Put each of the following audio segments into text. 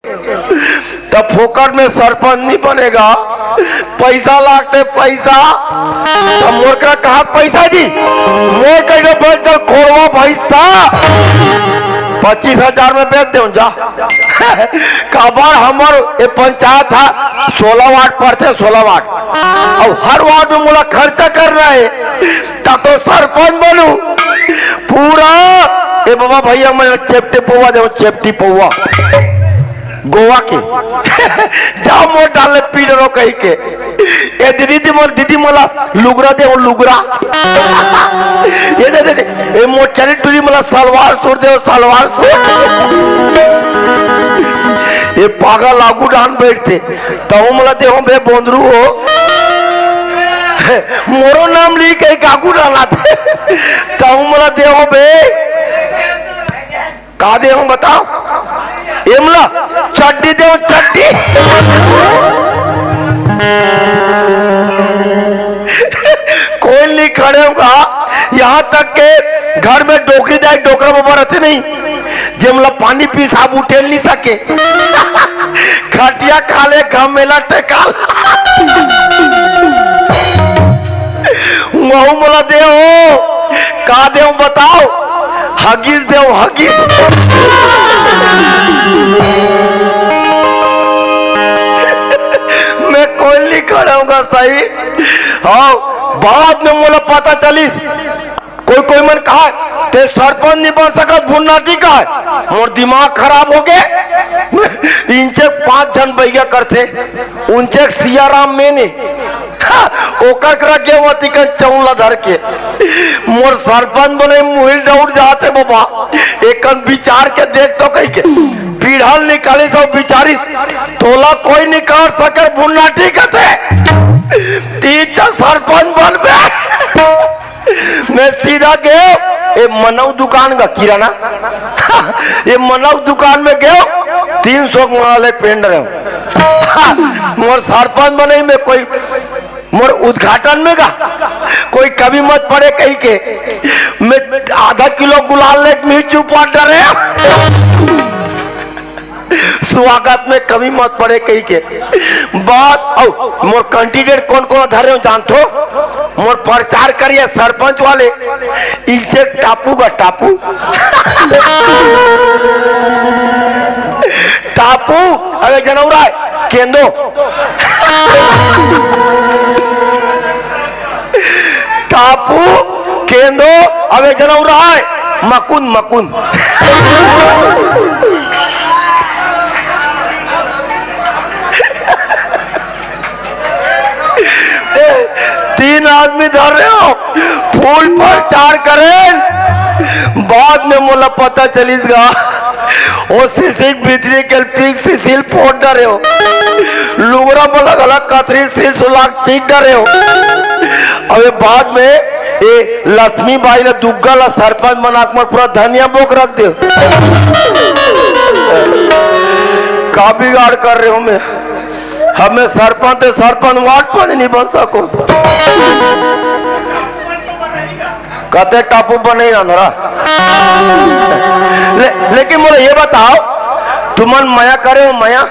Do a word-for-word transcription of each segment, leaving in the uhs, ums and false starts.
त फोकट में सरपंच नहीं बनेगा, पैसा लागथे, पैसा। त मोर करा कहा पैसा जी, मोर करा बेचल खोरवा भैंसा, पच्चीस हजार में बेच देव जा। काबर हमर ये पंचायत ह सोलह वार्ड पड़थे, सोलह वार्ड, अउ हर वार्ड में मोला खर्चा करना हे, त तो सरपंच बनू पूरा। ए बाबा भैया, मैं चेपटी पौवा देव, चेपटी पौवा गोवा के। जाओ मोर डाले पीट रो कही के। ए दीदी, दीदी मोर, दीदी मोला लुगरा दे, वो लुगरा। ये दे, दे, दे। ए मोर चली टूरी मोला सलवार सूट दे, वो सलवार सूट। ये पागल आगू डान बैठते। तहु मोला देहो बे बोंदरू हो। मोरो नाम ली के आगू डान आते। तहु मोला देहो बे। का दे हूँ बताओ? एमला चड्डी दे हूँ, चड्डी। कोई नहीं खड़े होगा। यहाँ तक के घर में डोकरी दाई डोकरा बाबा रहते नहीं, जेमला पानी पी साहब उठेल नहीं सके। खटिया खा ले, घमेला टेकाल। वहू मोला दे हो, का दे हो बताओ? हगीज दे हो, हगीज। मैं कोई नहीं खड़ा हूँगा सही। हाँ, बाद में मोला पता चलिस, कोई कोई मन कहा, "ते सरपंच नहीं बन सकत, भुन्नाटी का है।" मोर दिमाग खराब हो गए। इंचे पांच झन बैगा करथे, उनचे सियाराम में नहीं। ओकर करा गेवती कन चौला धर के मोर सरपंच बने मुहिल डौड़ जाते बाबा। एकन विचार के देख तो कही के पीढ़ल निकाली सो बिचारी, तोला कोई निकाल सकर भुन्नाटी कथे। तीन सरपंच बनबे। मैं सीधा गयो ए मनऊ दुकान का किराना, ये मनऊ दुकान में गयो, तीन सौ वाले पेंड रहे। मोर सरपंच बनई में कोई मोर उद्घाटन में का कोई कमी मत पड़े कही के मैं आधा किलो गुलाल लेके मैं चुपा डरे। स्वागत में कमी मत पड़े कही के बात। अउ मोर कैंडिडेट कौन कौन धरे हो जानथो? मोर प्रचार करिए सरपंच वाले, इंचेक टापू का टापू। टापू, अबे जनौरा है, केंदो। टापू, केंदो, अबे जनौरा है, मकुन, मकुन। तीन आदमी धर रहे हो, फुल प्रचार करें। बाद में मोला पता चलिस गा, ओ सीसी के भीतरी के पिक सीसील फोड़ डरे हो, लुगरा मोला गला कथरी सीस उलाक चीट डरे हो। अबे बाद में ए लक्ष्मी बाई ला दुग्गा ला सरपंच बना के मोर पूरा धनिया बोक रख दे। का बिगाड़ कर रहे हो मैं? हमें सरपंच, सरपंच वार्ड पंच नहीं बन सको। कते टापू बने अंधरा। ले, लेकिन मोला ये बताओ, तुमन मया करे हो, मया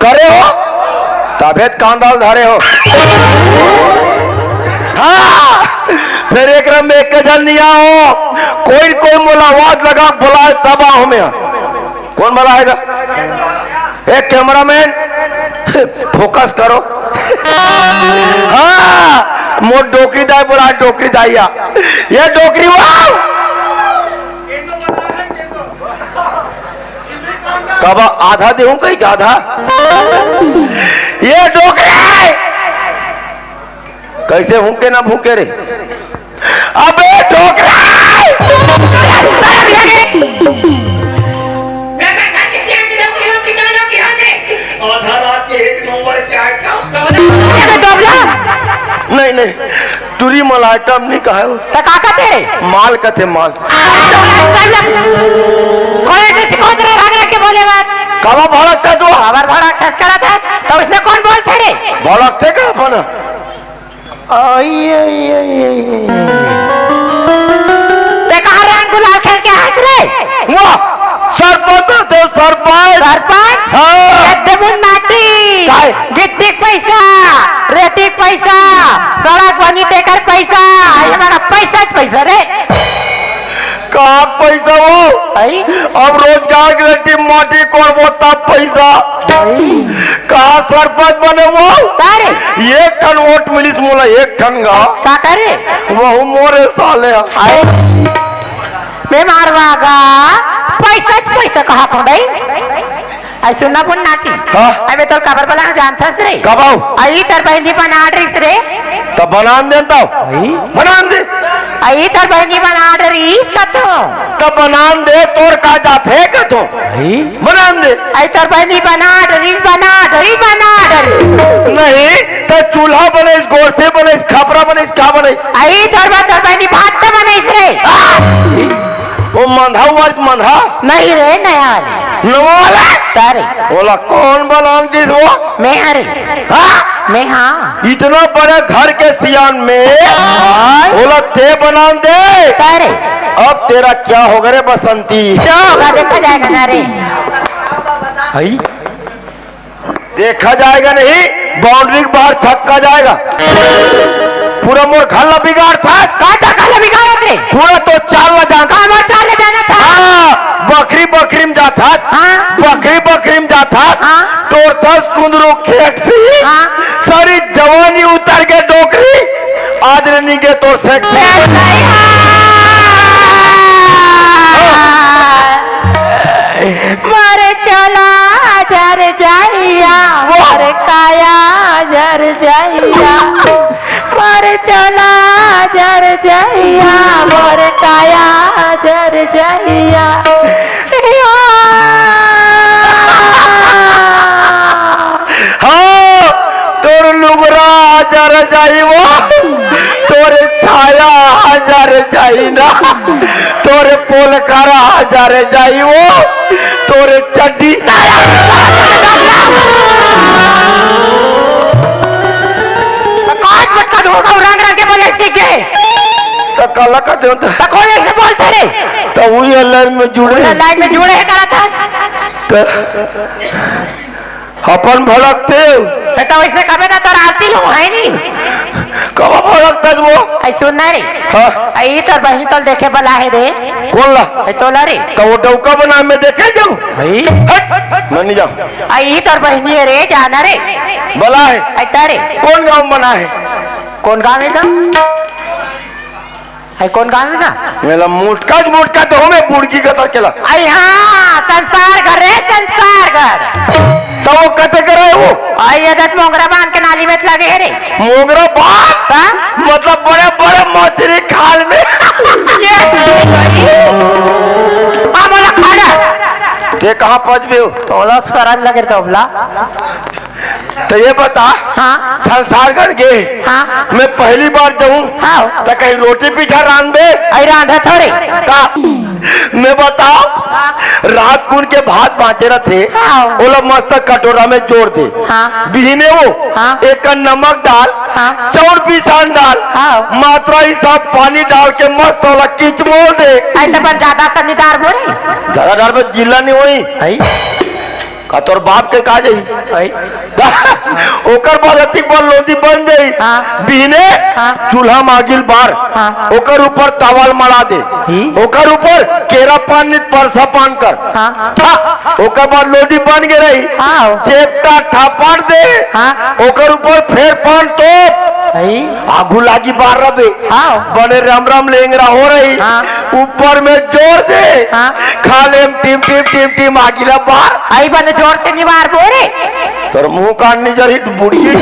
करे हो, तभे त कांदा ल धरे हो। हाँ, फिर एक रम में एक जन नहीं आओ, कोई कोई मोला आवाज लगा, बुलाए तब आओ मैं। कौन वाला आएगा? ए कैमरामैन, फोकस करो। हाँ, मोर डोकरी दाई बोला, डोकरी दाइया, ये डोकरी वाह। कब आधा देहूं कहीं का आधा? ये डोकरी कैसे हुंके ना भूके रे? अबे डोकरा! आधा रात के एक नंबर के आइटम। अरे डोकरा! नहीं, नहीं, टूरी माल आइटम नहीं कहा है। तो का कहते हैं? माल कहते, माल। कोई ऐसे सिखोत रहे, भाग रख के बोले बात। कावा भड़कता तू? हमार भड़क खस करा था, तो उसने कौन बोलते रे? भड़कते का अपन? आई, आई, आई, आई, आई। ते कहाँ रंग गुलाल खेल के हाथ रे? वाह, सरपंच तो सरपंच। सरपंच? हाँ। एकदम उन्नति। काय? गिट्टी के पैसा, रेती के पैसा, सड़क बनी तेकर पैसा, ये हमारा पैसा के पैसा रे। का पैसा वो? आई? अब रोजगार गारंटी माटी कोड़बो तब पैसा। आई? कहाँ सरपंच बने वो? का रे? एक ठन वोट मिलिस मोला, एक ठन गा। का करे? वहू मोरे साले। आई? मैं मारवा गा, पैसा के पैसा कहा था भाई। आई सुनना बोल नाटी। हाँ। अबे तोर काबर बला जानथस रे? कब आओ? आई तर बहनी बना रहीस रे। तब बनान दे तब। आई? बनान दे। आई तर बहनी बना रहीस का तो। तब बनान दे, तोर का जात है का तो? आई? बनान दे। आई तर बहनी बना रहीस, बना रहीस, बना रहीस। नहीं, तो चूल्हा बने, गोरसे बने, खपरा बने, का बने? आई तर बा-, तर बहनी भात का बने रे। वो मंधा हुआ, मंधा। नहीं रे, नया वाले। नवा वाला? तारे। बोला, कौन बनान दिस वो? मैं हरे। हाँ? मैं हाँ। इतना बड़े घर के सियान में हाँ। बोला, ते बनान दे। तारे। अब तेरा क्या होगा रे बसंती? क्या होगा, देखा जाएगा ना रे। हई? देखा जाएगा नहीं, बाउंड्री के बाहर छक्का जाएगा। पूरा मोर घर ला बिगाड़ था। का का घर ला बिगाड़त रे? पूरा तो चाल ला जान। का मोर चाल ला जाना था? हाँ, बकरी, बकरी में जात था। हाँ। बकरी, बकरी में जात था। हाँ। तोर थस कुंदरू खेत से। हाँ। सारी जवानी उतर के डोकरी, आज रे निगे तोर सेक्सी। मोर चोला जर जइया, मोर काया जर जइया, मोर चोला जर जइया, मोर काया जर जइया। हाँ, तोर लुगरा जर जाई वो, तोर छाया जर जाई ना, तोर पोलकारा जर जाई वो, तोर चड्डी। काट मटका धोखा रंग रंग के बोले सीख गए। तो काला का देवता। तो कौन ऐसे बोलते रे? तो वही लाइन में जुड़े। लाइन में जुड़े है करा था। तो अपन भड़कते। बेटा वैसे कबे ना तोर आरती लो है नहीं। कब भड़कता वो? आई सुन ना रे। हाँ। आई तोर बहनी तोल देखे बला है रे। कौन ला? आई तोला रे। तो वो डौका बना में देखे जाऊँ? भाई। हट। मैं नहीं जाऊँ। आई तोर बहनी है रे, जाना रे। बला है। आई तारे। कौन गाँव बना है? कौन गाँव है का? आई कौन गाँव है ना? मेला मोटका, मोटका तो हमें बुड़की का तरकेला। आई हाँ, संसार घर रे, संसार घर। तो वो कते करे वो? आई ये दत मोंगरा बांध के नाली में लगे है रे। मोंगरा बांध? हाँ? मतलब बड़े बड़े मछली खाल में। ये हाँ, बोला खाड़ा। ते कहाँ पच भी हो? तोला सरन लगे तो बोला। तो ये बता, हाँ। संसार गढ़ गे, हाँ। मैं पहली बार जाऊं, हाँ। तो कहीं रोटी पीठा रांध दे। आई रांधा थोड़े। का? मैं बताओ, हाँ। रात कुन के भात बांचे रथे, हाँ। ओला मस्त कटोरा में जोर दे। हाँ। बिहने वो, हाँ। एक नमक डाल, हाँ। चाउर पिसान डाल, हाँ। मात्रा हिसाब पानी डाल के मस्त ओला किचमोल दे। ऐसे पर ज्यादा सनी डार बोले। ज्यादा डार में गीला नहीं होई। आई। का तोर बाप के का जाही? आई। ओकर बाद अतिक बार लोदी बन जाही। हाँ। बिहने हाँ। चूल्हा मागिल बार। हाँ। ओकर ऊपर तावल मड़ा दे। ही। ओकर ऊपर केरा पान नित परसा पान कर। हाँ। था। ओकर बाद लोदी बन गे रही। हाँ। चेपटा ठापड़ दे। हाँ। ओकर ऊपर फेर पान तोप। आई। आगू लागी बार रबे। हाँ। बने रम रम लेंगरा हो रही। हाँ। ऊपर में जोर दे। हाँ। खा लेम टिम टिम टिम टिम आगिला बार। आई बने जोर से निवार बोरे। तोर मुंह कान निजर ही बुढ़ी।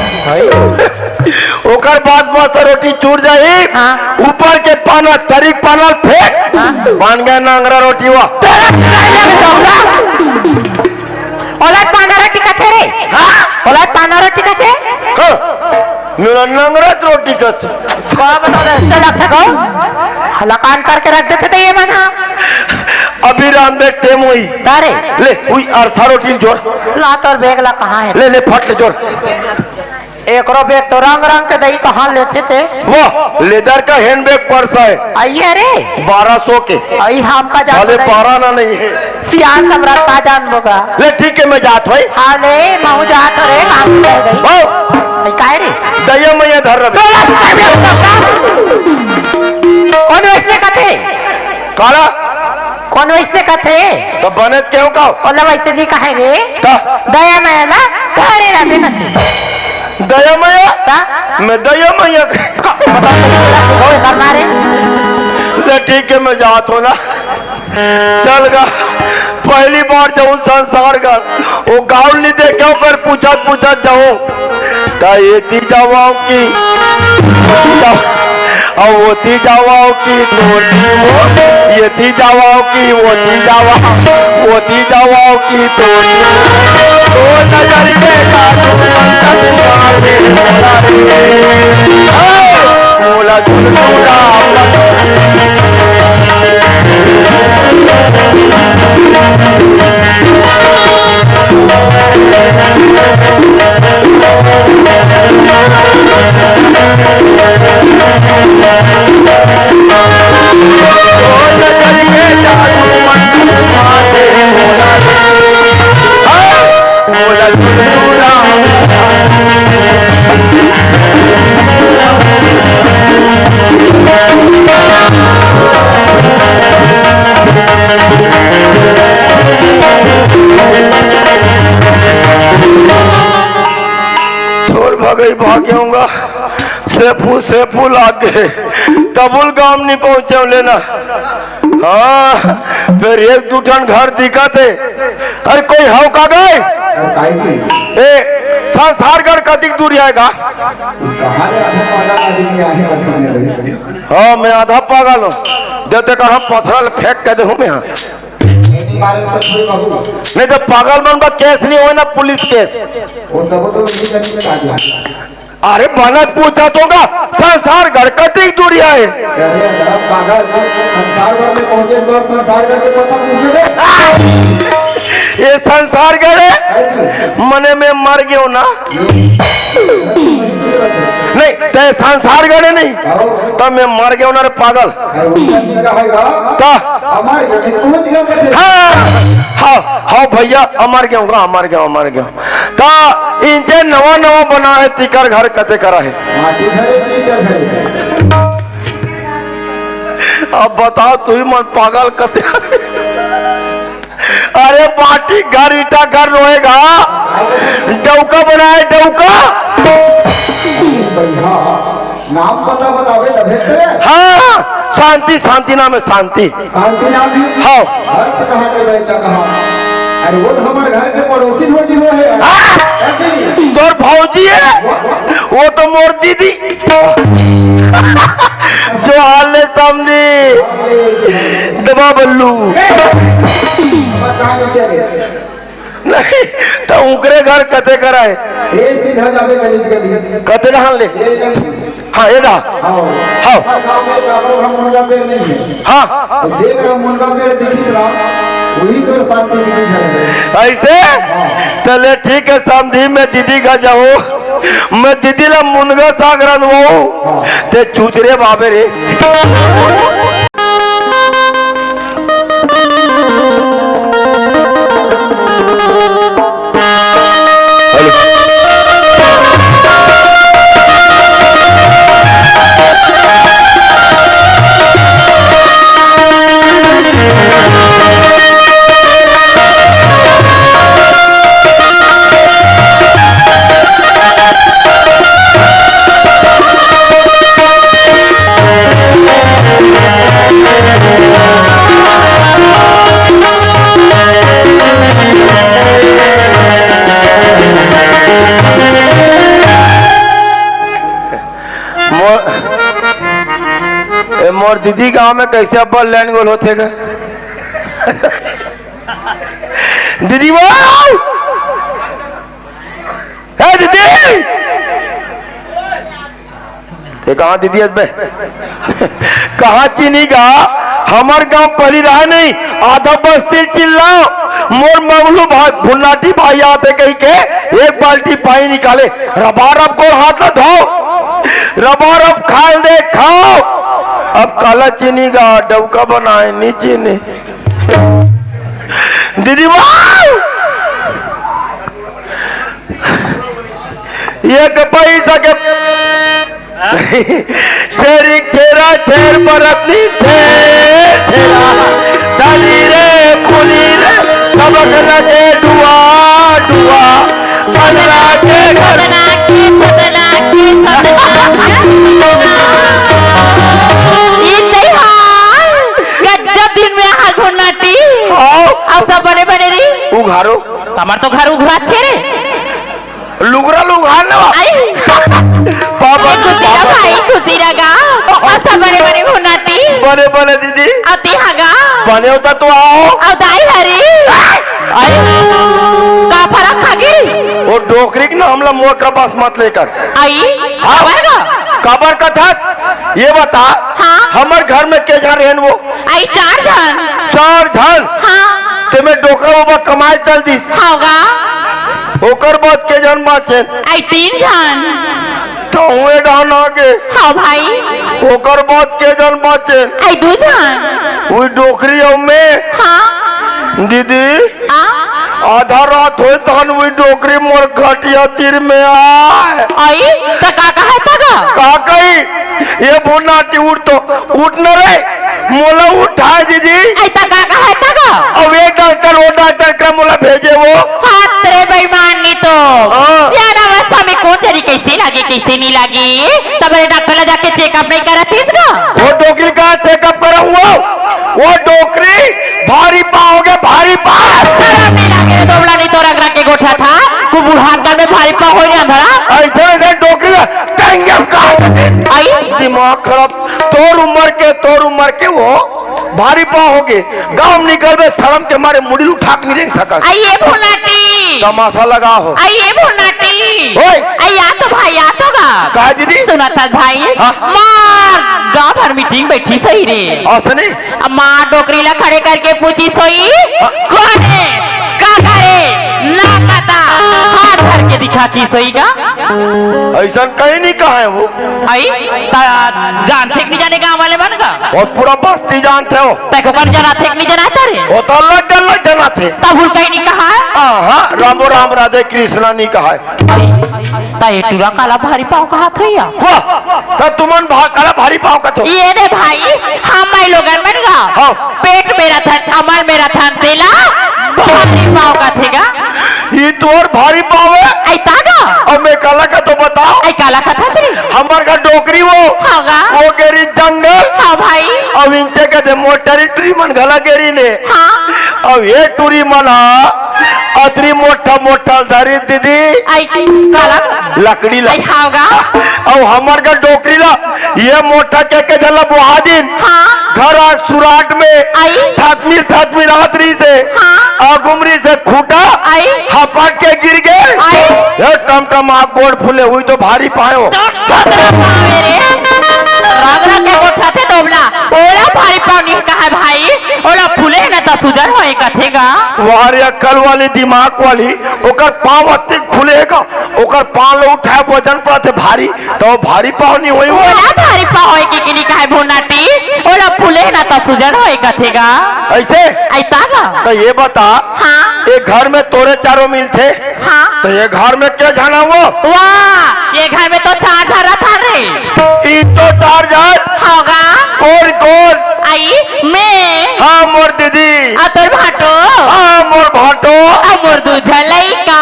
ओकर बाद मस्त रोटी चूर जाही। हाँ। ऊपर के पाना, तरी पाना फेंक। हाँ। बन गया नांगरा रोटी वा। तेरा चुराई लगे दमला। ओला पाना रोटी कथे रे? हाँ? ओला पाना रोटी कथे? हाँ। मेरा नंगरत रोटी कथे। बाबा तो रस्ते लग सको। हलाकान करके रख देते थे ये मना। अभी राम दे टेम हुई। तारे। ले, हुई अरसा रोटी जोर। ला तोर बैग ला कहाँ है? ले, ले, फट ले जोर। एकरो bag तो रंग रंग के दई, कहाँ लेथे ते? वो leather का handbag purse है। अइया रे। बारह सौ के। अई हमका जान भले दई। बारह ना नहीं है। सियान सम्राट का जानबो गा। ले ठीक है, मैं जात होई। हाँ ले, महू जात हो रे, काम दे दई। हो। अई काय रे? दइया मइया धर रहे। तोला कौन वैसने कथे? काला? कौन वैसने कथे? तो बने त केहू का? ओला वैसे नहीं कहे रे। त? दया मया ला करे रहबे न। दया मया? त? मैं दया मया। का? बता तो, ओए, करना रे। ले ठीक है, मैं जात हों ना। चल गा, पहली बार जाऊं संसारगढ़, वो गाँव नहीं देखे, फिर पूछत पूछत जाऊं। त एती जावव कि, अउ ओती जावव कि तोरी हो, एती जावव कि ओती जावव, ओती जावव कि तोरी हो। तो नजर में जादू मंतर मारे मोला रे। हे, मोला झुलझुला थोर भगई भाग्यों गा, सेफू, सेफू लागे, तबुल गाँव नहीं पहुँचे लेना। हाँ, फिर एक दू ठन घर दिखत हे। अरे कोई हव का गे? अरे काई जी? ए, संसारगढ़ कतिक दूर आय गा? कहाँ ले आधा पागल आदमी आहे बचपन में? हाँ, मैं आधा पागल हों। देते कर हम पथरा ल फेंक के देहूँ मैं। हाँ। नहीं, नहीं, मारे से थोड़ी बाबू। नहीं तो पागल मन का case नहीं होय ना, पुलिस case। वो सब तो वही जमीन में आ गया। अरे बनत पूछत हों गा, संसारगढ़ कतिक दूर आय? अरे बड़ा पागल, संसारगढ़ में पहुंचे तो संसारगढ़ के पता पूछे बे। ये संसारगढ़ हे? कैसे? मने मैं मर गेंव ना। नहीं, ते संसारगढ़ हे नहीं? आओ। त मैं मर गेंव ना रे पागल। अरे वो जमीन का है गा? त? हमारे घर में पहुंच गया कैसे? हाँ, हाँ, हाँ भैया, अमर गेंव गा, अमर गेंव, अमर गेंव। त इंचे नवा नवा बना हे, तिकर घर कते करा हे? माटी घर हे, ईंटा घर हे। अब बताओ, तुही मन पागल कते? अरे माटी घर, ईंटा घर नोहे गा, डौका बना हे, डौका। बढ़िया। नाम पता बतावे तभे से। हाँ, शांति, शांति नाम हे, शांति। शांति नाम हे? हाँ। घर तो कहाँ के बेटा कहाँ? अरे वो तो हमारे घर के पड़ोसी भौजी वो हे। हाँ। कैसी? तोर भौजी हे? वो, वो। वो तो मोर दीदी। जोहार ले समधी। दबा बल्लू। बता दो क्या है? नहीं, त उकरे घर कते करा हे? ए, सीधा जाबे गली, गली। कते कहाँ ले? ए, गली। हाँ, एदा। हाँ। हाँ। हाँ, गाँव में काबर हम मुनगा पेड़ नहीं है। हाँ। तो जे मेरा मुनगा पेड़ दिखी ना, वही तो शांति दिखी जाए। ऐसे? हाँ। चले ठीक हे, समधी, मैं दीदी घर जाहूँ, मैं दीदी ला मुनगा साग रंधवाहूँ, हाँ। ते चूचरे बाबे रे। मोर, ए, मोर दीदी गांव में कैसे अब्बड़ लैंड गोल होथे गा? दीदी वो! ए दीदी! ते कहाँ दीदी अस बे? कहाँ चीनी गा? हमर गांव पहली रहा नहीं, आधा बस्ती चिल्लाओ, मोर मंगलू भाई, भुन्नाटी भाई आथे कहिके एक बाल्टी पानी निकाले, रबारब गोड़ हाथ ला धो, रबारब खाए दे, खाओ। अब काला चीनी गा, डबका बनाए, नी चीनी। दीदी माँ, एक पैसा के छेरी छेरा छेर बरतनी छेर छेरा, दादी रे फूली रे, सबक लगे डुआ डुआ, बदला के घर। ये तई हाल, गजब दिन में हाल भुन्नाटी। हाँ। अब सब बने बने रही। उघारो। हमार तो घर उघरा छे रे। लुगरा लुगरा न आई। बाबा तो खुशी रहा बाबा। भाई, खुशी रहा गा। अच्छा, बड़े बड़े भुनाटी। बड़े बड़े दीदी। अति हागा। बने होता तो आओ। अउ दाई हरी। आई। का फरक खा गिरी? वो डोकरी के नाम ला मोर कपास मत लेकर। आई। हाँ। काबर गा? काबर कथस? ये बता। हाँ। हमर घर में के झन रहेन वो? आई चार झन। चार झन? हाँ। ते में डोकरा बाबा कमाए चल दिस। हाँ गा। ओकर बाद के झन बाँचेन? आई तीन झन। तो हुए डाहन आगे। हाँ भाई। ओकर बाद के झन बाँचेन? आई दू झन। वही डोकरी अउ मैं। हाँ। दीदी, आ? आधा रात होय तहन वही डोकरी मोर खटिया तीर में आए। आई, त का कहे त गा? का कही? ये भुन्नाटी उठ तो, उठ न रे, मोला उठा दीदी। आई त का कहे त गा? अब ये डॉक्टर, वो डॉक्टर का मोला भेजे वो। हाथ रे बेईमान नी तो। हाँ। यार अवस्था में कौन जरी कैसे लागे, कैसे नहीं लागे? तब ये डॉक्टर ला जाके चेकअप नहीं करत हिस गा? वो डोकरी का चेकअप करा हुआ? वो डोकरी भारी पाव हो गे, भारी पाव। शरम नहीं लागे रे, दोबड़ा नहीं तो रगड़ा के गोठा था। तू बुढ़ापा में भारी पाव हो गया अंधरा। ऐसे, ऐसे डोकरी टंगे काट दे। आई? दिमाग खराब। तोर उम्र के, तोर उम्र के वो भारी पाव हो गे। गाँव निकलबे शरम के मारे मुड़ी उठा के नहीं देख सकत। आई ये भुनाटी। तमाशा लगा हो। आई ये भुनाटी। ओए। आई आ तो भाई, आ तो गा। का दीदी? सुनत हस भाई? हाँ। मार गाँव भर मीटिंग बैठी सही रे। असने? अब माँ डोकरी ला खड़े करके पूछी सोई, हाँ। कौन है? का करे? ना पता। हाथ धर के दिखा की सोई का? ऐसा कहीं नहीं कहा है वो। आई, ता जानथे कि नहीं जाने गाँव वाले मन का? और पूरा बस्ती जानथे हो। तैको कर जनाथे कि नहीं जनाथे रे? वो तो अलग अलग जनाथे। तब हुल कहीं नहीं कहा है? हाँ, हाँ, रामो राम राधे कृष्णा नहीं कहा है। ता ये टूरा काला भारी पाँव कहात होइया। वाह, त तुमन भा-, काला भारी पाँव कथो। ये रे भाई, हम भाई लोगन मन गा। हाँ। पेट में रथन, अमल में रथन, तेला भारी पाँव कथे गा। ये तोर भारी पाँव है? आई ता गा। अब मैं काला कथो बताओ। आई काला कथा तेरी। हमर घर डोकरी वो। हाँ गा। वो गेरी जंगल। हाँ भाई। अब इनसे कहते मोर टेरिटरी मन घला गेरी ने। हाँ। अब ये टूरी मना अतरी मोटा मोटा धरी दीदी। आई काला? लकड़ी ला। आई हावगा। अउ हमर का डोकरी ला, ये मोटा के के झला बोहा दिन। हाँ। घर आ सुराट में आई। थतमी थतमी रात रही से। हाँ। आ गुमरी से खूटा। आई। हपट के गिर गए। आई। ये टमटम आ गोड़ फूले हुई तो भारी पायो। तो सतरा पावे रे। रागरा के गोठा थे डोबला। ओला भारी पाव नहीं कहा भाई। ओला फूले ना त सुजन होए कथेगा। वाह रे अक्कल वाली, दिमाग वाली, ओकर पाँव अतिक फूलेगा, ओकर पाँव लो उठाए वजन पड़त हे भारी, त भारी पाँव नहीं होई। ओला भारी पाँव होए के, के नहीं कहे भोनाटी, ओला फूले ना त सुजन होए कथेगा। ऐसे? ऐता गा? त ये बता, हाँ। ये घर में तोरे चारों मिलथे? हाँ। त ये घर में के झन वो? वाह, ये घर में तो चार झन रथन रे। ई तो चार झन? होगा। कौन कौन? आई, मैं। हाँ, मोर दीदी। आ तोर भाटो। हाँ, मोर भाटो। आ मोर दू झन लइका।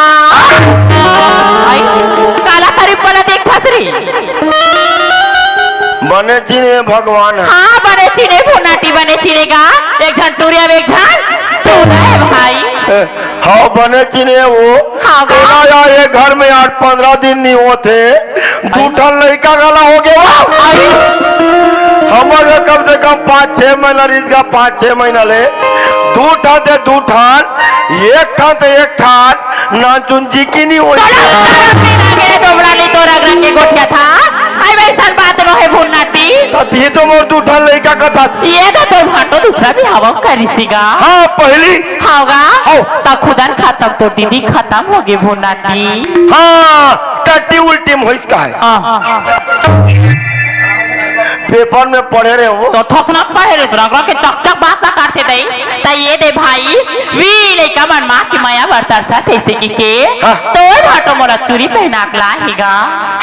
आई, काला खरीफ वाला देख फसरी। बने चिने भगवान है। हाँ, बने चिने भोनाटी बने चिने गा। एक झन टूरी अब एक झन टूरा है भाई। ए, हाँ, बने चिने वो। हाँ, गा। तोला यार, ये घर में आठ पंद्रह दिन नहीं होते, दू ठन लइका घला हो गया। आई। हमर कम से कम पाँच छह महीना रिस गा, पाँच छह महीना ले दू ठन ते दू ठन, एक ठन ते एक ठन, नानचुन जी की नहीं होई। तोला उत्तर नहीं लागे रे, दोबड़ा नहीं तो रग रग के गोठिया था। आई वैसन बात नो है भुन्नाटी। त ये तो मोर दू ठन लइका कथस। ये तो तोर भांटो दूसरा बिहाव करिस गा। हाँ, पहली। हव गा। हव। त खुदन खतम, तोर दीदी खतम होगे भुन्नाटी। हाँ, टट्टी उल्टी में होइस का हे। हाँ। पेपर में पढ़े रहे हो। त थोथना पढ़े रहे, रंग रंग के चक चक बात ना करते दई। त ये दे भाई, वी लइका मन माँ के मया बर तरसथे कहिके। हाँ। तोर भांटो मोला चूरी पहिना के लाय हे गा।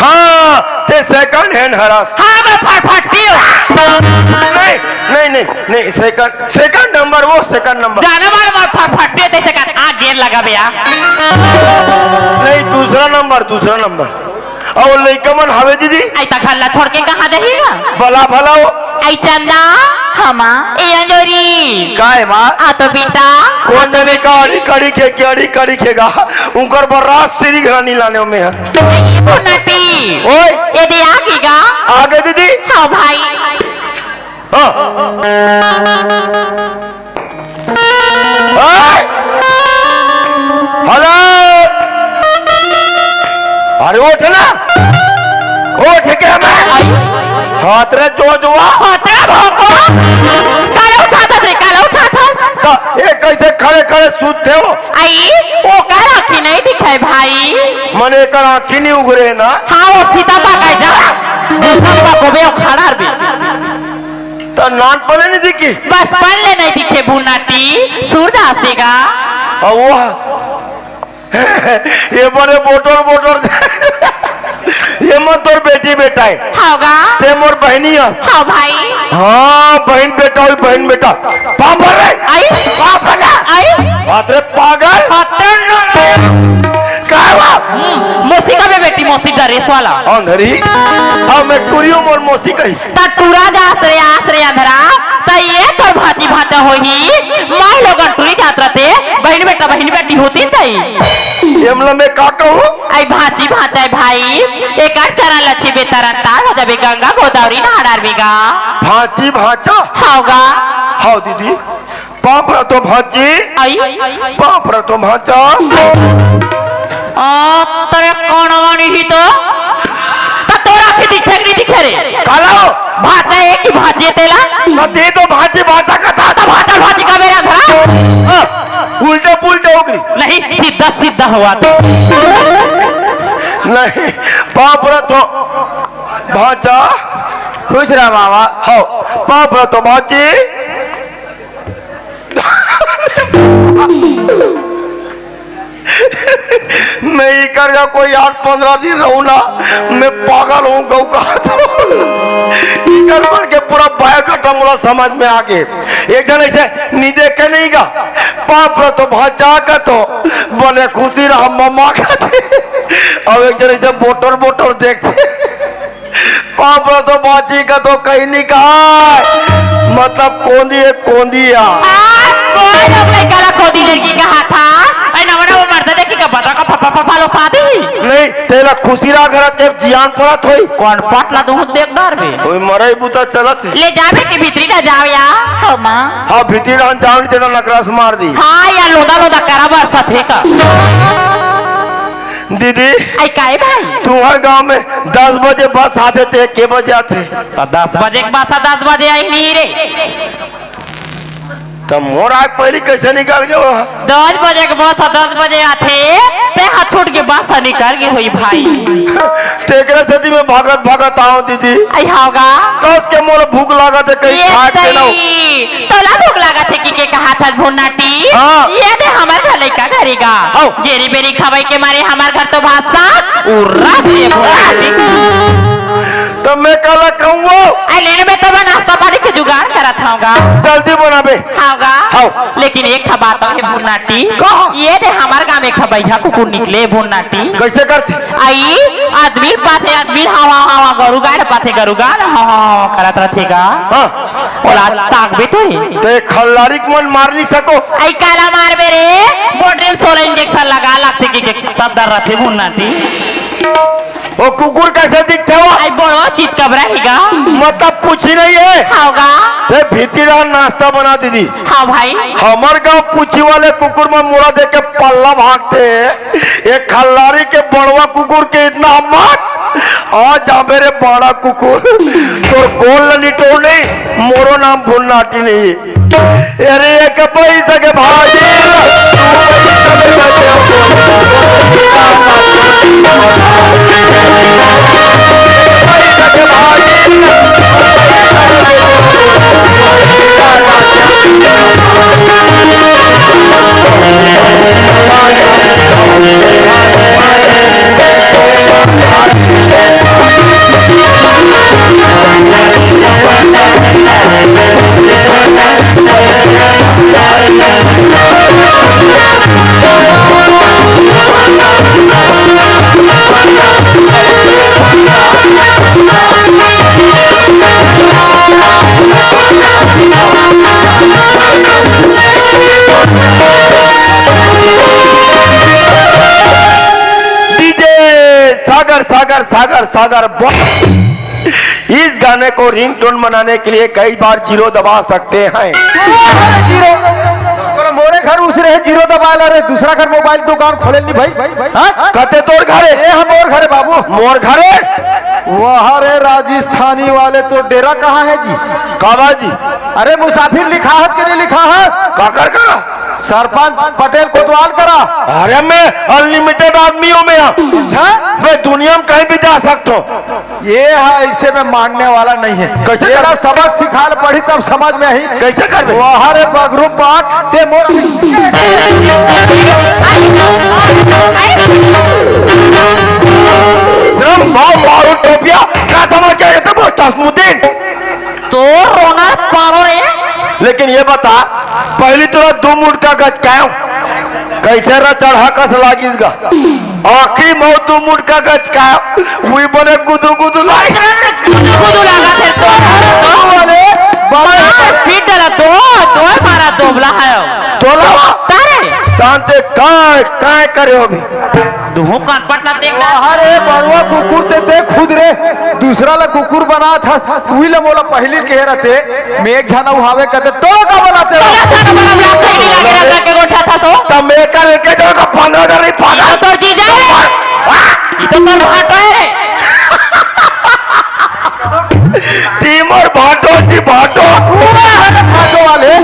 हाँ, ते second hand हरस। हाँ, मैं फटफटी हूँ। नहीं, नहीं, नहीं, नहीं, second, second number, वो second number। जाना मार, मार फटफटी, ते second, आ, गेर लगा बे, आ। नहीं, दूसरा number, दूसरा number। अउ लइका मन हवे दीदी? अई त घर ला छोड़ के कहाँ जाही गा? बला भला हो। अई चंदा, हमा, ए अंजोरी। काय माँ? आ तो बेटा। कौन जने का अड़ी कड़ी के, के अड़ी कड़ी के गा? उनकर बर रात सिरी घरा नी लाने में है। ए भुन्नाटी। ओए। ए दे आगे गा। आगे दीदी। हाँ भाई। हाँ। ओए। हेलो। अरे उठ ना। उठ के मैं। हाथ रे जो जुआ। हाथ रे भोको। काला उठाथस रे, काला उठाथस। त ए कइसे खड़े खड़े सुतथे हो? अई, ओकर आँखी नहीं दिखे भाई। मने एकर आँखी नहीं उघरे ना। हाँ, वो सीता पा कहे जा। सीता पा को बे, वो खड़ा बे। त नानपन ले नहीं दिखी? बचपन ले नहीं दिखे भुन्नाटी, सूरदास हे गा। अउ वो ये बड़े बोटर बोटर। ये मत तोर बेटी बेटा हे। हव गा। ते मोर बहिनी हस। हाँ भाई। हाँ, बहिन बेटा होई, बहिन बेटा। पापा रे। अई। पापा रे। अई। बात रे पागल। हत्या न रे। काय बा? हम्म, मौसी का बे बेटी, मौसी ड्रेस वाला। अंधरी। अब मैं टूरियो मोर मौसी कही। त टूरा जास रे आस रे अंधरा, त ये तोर भांची भांचा होही, माई लोगन टूरी जात रथे, बहिन बेटा बहिन बेटी होतिन तई। एमला मैं का कहूँ? अई भांची भांचा हे भाई, एकर चरण ल छीबे त रंतार हो जाबे, गंगा गोदावरी नहा डारबे गा। भांची भांचा? हव गा। हव दीदी। पाँव परथों भांची। अई। पाँव परथों भांचा। आ, तोर कोन वाणी ही तो? त तोर आँखी दिखे कि नहीं दिखे रे? काला हो? भांचा हे कि भांची हे तेला? त ते तो भांची भांचा कथस। त भांचा भांची का मेरा घर? हाँ, उल्टा पुल्टा हो गई। नहीं, सीधा सीधा हुआ तो। नहीं, पाँव परथों भांचा। खुश रह मामा। हव, पाँव परथों भांची। मैं इकर का कोई आठ पंद्रह दिन रहूं ना, मैं पागल होऊं गऊ का तो। इकर मन के पूरा बायोडाटा मोला समझ में आगे। एक झन अइसे नी देखे नहीं गा, पाँव परथों भांचा का तो, बने खुशी रह ममा का। अब एक झन अइसे बोटर बोटर देखथे। पाँव परथों भांची का तो कहीं नहीं कहा। मतलब कोंदी हे, कोंदी हे। आ, कोई लोग लइका ला कोंदी लड़की कहाथे। अई नवा नवा मर्द देखही का बता का फफा फफा लो शादी। नहीं, तेला खुशी रह घर के जियान परत होई। कोन पटला दूँ देख डर बे। ओए मरई बुता चलत हे। ले जा बेटी भीतरी ला जाव या। हो माँ। हाँ, भीतरी रहन जाव, नहीं तेला नकरस मार दी। हाँ, या लोदा लोदा करा बरसथे का। दीदी। अई काय भाई? तुम्हर गांव में दस बजे बस आथे, ते के बजे आथे? त दस बजे के बस ह, दस बजे आही नहीं रे। त मोर आय पहली कइसे निकल गे वो? दस बजे के बस ह, दस बजे आथे, ते ह छूट के बस ह निकल गे होही भाई। तेकरे सेती मैं भागत भागत आऊं दीदी। अई हव गा। कस के मोला भूख लागत हे, कहीं ये खाए के ना हो। दई। तोला भूख लागत हे कहिके कहाथस भुन्नाटी? हाँ। ये दे हमर घर लइका घरे गा। हव। गेरी बेरी खवई के मारे हमर घर तो भात साग उर्रा से भुन्नाटी। त मैं काला कहूँ वो? अई लेने में तो मैं नाश्ता पानी के जुगाड़ करत हव गा। जल्दी बनाबे। हव गा। हव। लेकिन एक ठा बात हे भुन्नाटी। का? ये दे हमर गांव में एक ठा बइहा कुकुर निकले भुन्नाटी। कइसे करथे? अई, आदमी पाथे, आदमी हवा, हवा, गरु गाय पाथे, गरु गाय हवा, हवा, हवा करत रथे गा। हाँ। ओला ताकबे तो रे। ते खल्लारी के मन मार नहीं सको। अई काला मारबे रे, बोतल में सोलह इंजेक्शन लगा लागथे कि, कि सब डर रथे भुन्नाटी। वो कुकुर कइसे दिखथे वो? अई बड़ो चितकबरा हे गा। मतलब पूछी नहीं हे। हव गा। ते भीतरी नाश्ता बना दीदी। हाँ भाई। हमर गांव पूछी वाले कुकुर में मुड़ा दे के पल्ला भागथे। एक खल्लारी के बड़वा कुकुर के इतना हिम्मत, आ जाबे रे बाड़ा कुकुर, तोर गोल ल निटोर नहीं, मोरो नाम भुन्नाटी नहीं। अरे एक पैसा के भाजी, डीजे सागर, सागर, सागर, सागर, बॉस। इस गाने को रिंगटोन बनाने के लिए कई बार जीरो दबा सकते हैं। अरे जीरो, तोरा मोरे घर उसरे है जीरो दबा ला रे, दूसरा घर मोबाइल दुकान खोले नहीं भाई। हाँ? कते तोर घर है? ए हम मोर घर है बाबू। मोर घर है? वाह रे राजस्थानी वाले, तो डेरा कहाँ है जी? काबा जी? अरे मुसाफिर लिखा हस के नहीं लिखा हस? काकर करा? सरपंच पटेल कोतवाल करा। अरे मैं अनलिमिटेड आदमी हूँ मैं। अच्छा? मैं दुनिया में कहीं भी जा सकता हूँ। ये है, ऐसे में मानने वाला नहीं है। कैसे तेरा कर- सबक सिखाल पड़ी तब समझ में आई। कैसे करबे? वाह रे बगरू पाट, ते मोर राम भाव मारू टोपिया, का समझ के आए थे वो तसमुद्दीन? तो रोना पारो रे। लेकिन ये बता, पहली तोरा दो मुड़ का गच कायो, कैसे रा चढ़ा कस लागिस गा? आखिरी मौत दो मुड़ का गच कायो, वही बने गुदु गुदु लाई। गुदु गुदु लागा थे तो। वाले, बड़ा मार पीट डरा दो, दो मारा दोबला है। दोबला? तारे। तानते काय, काय करे हो अभी? दुहू कान पटला देख। अरे बड़वा कुकुर ते, ते खुद रे, दूसरा ला कुकुर बना था, उही ला मोला पहली कहे रहते। मैं एक झन अउ हावे कते तो का बोला तेरा? बोला था ना, बड़ा ब्लॉक से गिरा के रख के गोठा था तो। तब मैं कर के जो का पन्द्रह हजार नहीं पाना। ये तो जीजा है। हाँ? ये तो तोर भाटो है रे। ती मोर भाटो जी भाटो। पूरा है भाटो वाले।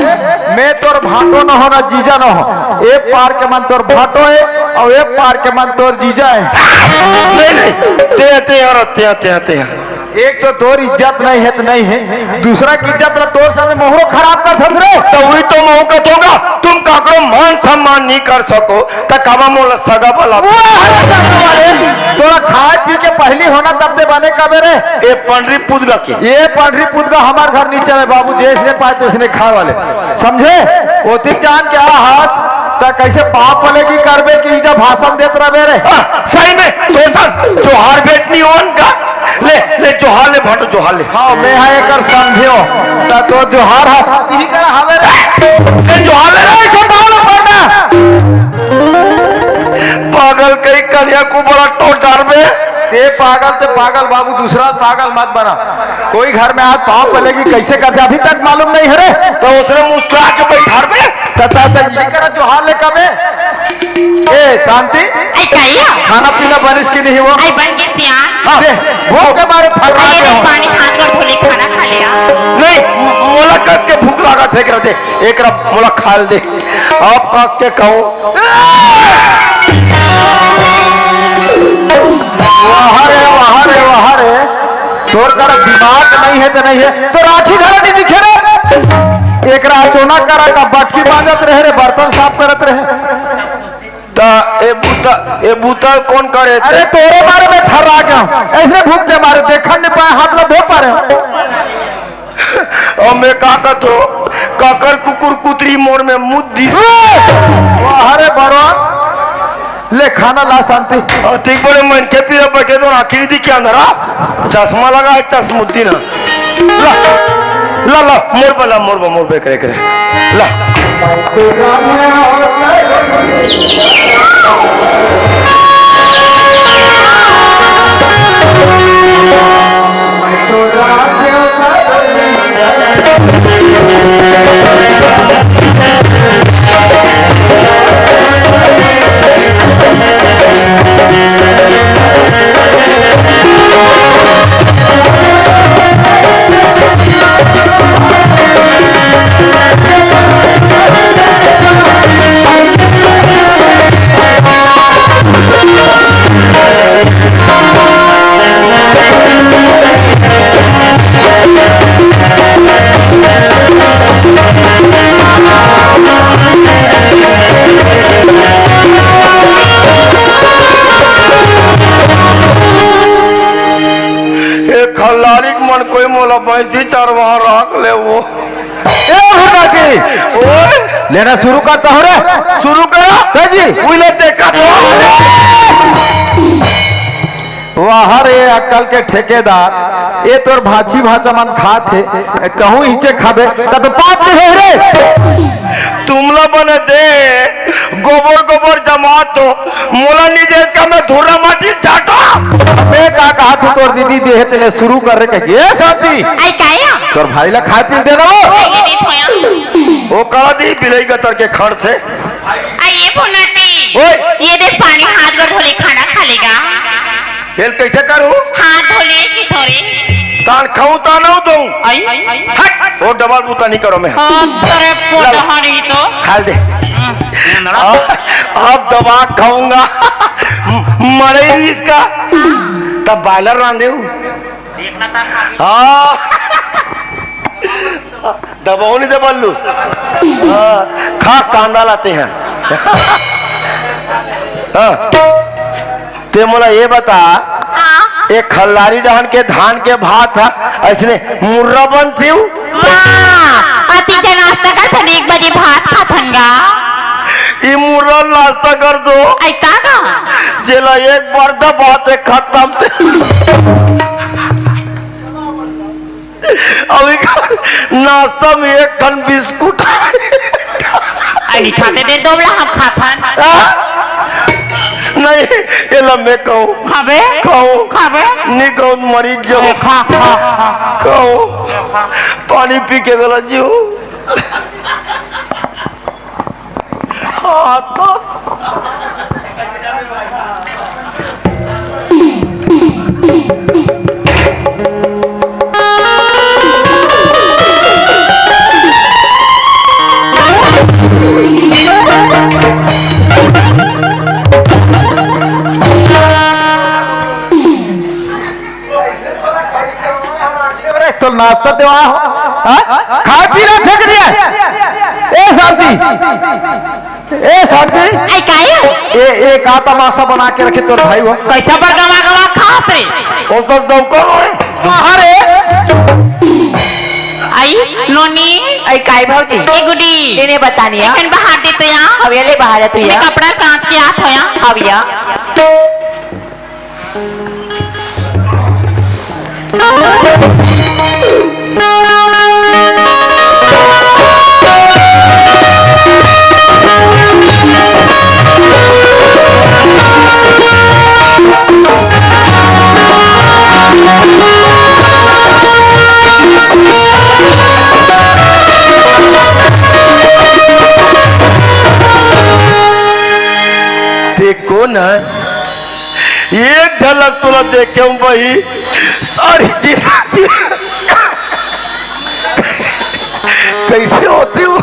मैं तोर भाटो न हो ना जीजा न हो। ए पार के मन तोर भाटो है अउ ए पार के मन तोर जीजा है। नहीं, नहीं। ते, ते यार, ते, ते, ते। एक तो तोर इज्जत नहीं है तो नहीं है, दूसरा की इज्जत ला तोर सामने मोहरो खराब कर थस रे। तो वही तो महू का दोगा, तुम काकरो मान सम्मान नहीं कर सको, तो काबा मोला सगा वाला। वाह, सगा वाले, तोरा खाए पी के पहली होना तब ते बने कबे रे। ए पंडरी पुदगा के। ये पंडरी पुदगा हमार घर नहीं चले बाबू, जैसने पाए तैसने खाए वाले, समझे? ओती जान के आ हास, त कैसे पाप वाले की करबे कि इधर भाषण देत रहबे रे। हाँ, सही में, तो ऐसा जोहार भेंट नहीं होन का? ले, ले, जोहार ले, भाटो, जोहार ले। हाँ, मैं हा एकर समझियो। त तो जोहार हा, यही कर हवे रे। ले, जोहार ले रे, इसे पावलो पड़ना। पागल कहीं कन्या को बड़ा टोट डाल बे। ते पागल, ते पागल बाबू, दूसरा पागल मत बना। कोई घर में आज पाँव पलेगी, कैसे करते, अभी तक मालूम नहीं है रे। तो उसने मुस्कुरा के बैठा बे। त, त, त, ये कर जोहार ले कबे। ए, शांति। आई कहिया? खाना पीना बनिस कि नहीं हुआ? आई बन गई सियान। हाँ। दे, भूख के मारे फर्रा अरे के हो। पानी खान कर भूली खाना खा लिया। नहीं, मोला कस के भूख लागत है, एक रह दे, एक रह मोला खा ले दे। आप कस के खाओ। वाह रे, वाह रे, वाह रे। तोर करा दिमाग नहीं है तो नहीं है। तो राखी धरा नहीं दिखे रे। एक राचोना करा का बटकी बांधत रहे रे, बर्तन साफ करत रहे। ता ए बूता, ए बूता कौन करे? अरे तोरे मारे में थर्रा गया हूँ। ऐसे भूख के मारे देखन नहीं पाए, हाथ ला धो पा रहे हो। और मैं का कहतो, काकर कुकुर कुतरी मोर में मुद दिस। वाह रे बड़वा, ले खाना ला शांति। और ठीक बड़े मन के पीछे बैठे तो आखिरी दी क्या अंधारा? चश्मा लगा है, चश्मुद्दीन है। ला, ला, ला, मोर बा, ला, मोर बा, मोर बा, करे, करे। ला। लारिक मन कोई मोला भैंसी चरवाहा राख ले वो। ए भुन्ना की, ओए, लेना शुरू करता हो रे। शुरू करा। ते जी। उइले देखा तो। वाह रे अक्कल के ठेकेदार, ए तोर भांची भांचा मन खात हे, कहूं इचे खाबे, त तो पाप नहीं होय रे। तुमला बने दे, गोबर गोबर जमा तो, मोला निजेश का मैं धुर्रा माटी चाटा। मैं का कहा तू तोर दीदी दे हे तेले शुरू कर रे कहिए शांति। आई काया? तोर भाई ला खाए पी दे दो। ये दे थोया। वो कहा दी बिलाई गतर के खड़ थे। आई ये भुन्ना की। ओए। ये दे पानी हाथ गोड़ धोले खाना खा लेगा। हेल कैसे करूं? हाथ धोले की धोरे। तान खाऊं तान आऊं दूं। आई। हट, वो डबल बूता नहीं करो मैं। हाँ, तेरे पोटा ला। हारी तो। खा ले दे। हम्म, ये नरम। अब, अब दबा खाऊंगा। मरे ही इसका। तब बॉयलर रांधे हूँ। देखना था खा। हाँ। दबाओ नहीं दे बल्लू। हाँ, खा कांदा लाते हैं। हाँ। ते मोला ये बता, हाँ। एक खल्लारी डहन के धान के भात हा, ऐसने मुर्रा बनती हूँ। वाह, अति जनास्ता कर थन एक बजे भात खाथन गा। ई मुर्रा नाश्ता कर दो। ऐता का? जेला एक बार दबाते खत्म ते। अभी नाश्ता में एक ठन बिस्कुट। अरे खाते दे दो बड़ा हम खाथन। हाँ? नहीं, ये लम्बे खाओ। खाबे? खाओ। खाबे? नहीं खाओ, मरीज जाओ। ए, खा, खा, खा। खाओ। पानी पी के गला जियो। हाँ, तो अरे, तो नाश्ता देवा हो, हाँ? खाए पी रहे फेंक दिए। ए शांति, ए शांति। आई काहे? ए, ए का तमाशा बना के रखे तोर भाई हो? कैसा पर गवा गवा खात रे? वो तो डौकर हो। अरे। आई नोनी। आई काई भौजी? ए गुडी। इन्हें बतानिया। एखन बाहर दे तो या। अब ये ले बाहर है तू या। कपड़ा कांच के हाथ होया। अब या। ते कोन है? एक झलक तोला देखे हूँ भाई, सारी जिंदगी कैसे होती हूँ?